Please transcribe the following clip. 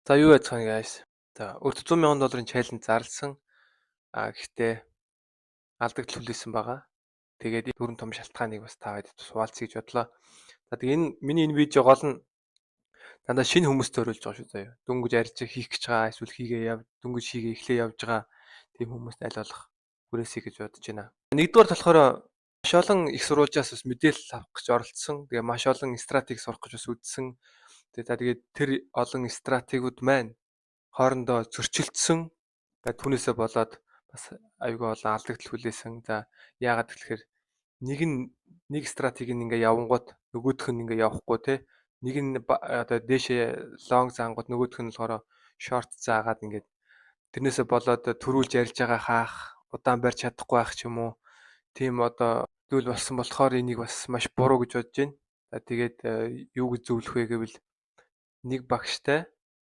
За, юу яцгаана, guys. За, өөртөө 100 мянган долларын challenge зарласан. А гэхдээ алдагдал хүлээсэн байгаа. Тэгээд дөрвөн том шалтгааныг бас та бүхэнд хуваалцъя гэж бодлоо. За, тэгээ энэ миний энэ видео гол нь дандаа шинэ хүмүүст зориулж байгаа шүү, заяа. Дөнгөж арилжаа хийх гэж байгаа, эсвэл хийгээ яв, дөнгөж хийгээ эхлээ явж байгаа тийм хүмүүст аль болох хүрээсэй гэж бодож байна. Нэгдүгээр болохоор маш олон их сурвалжаас бас мэдээлэл авах гэж оролцсон. Тэгээ маш олон стратеги сурах гэж бас үзсэн. Тэгээ за, тэгээд тэр олон стратегиуд маань хоорондоо зөрчилдсөн. Тэгээд түүнээсээ болоод бас аюулгүй олон алдагдал хүлээсэн. За, яагаад гэхээр нэг нь нэг стратеги нь ингээ явангууд нөгөөх нь ингээ явахгүй, те, нэг нь одоо дээшээ long заангууд нөгөөх нь болохоор short заагаад, ингээд тэрнээсээ болоод түрүүлж ярьж байгаа хаах удаан барьж чадахгүй байх ч юм уу, тийм одоо зүйл болсон болохоор энийг бас маш буруу гэж бодож байна. За, тэгээд юу гэж зөвлөх вэ гэвэл нэг багштай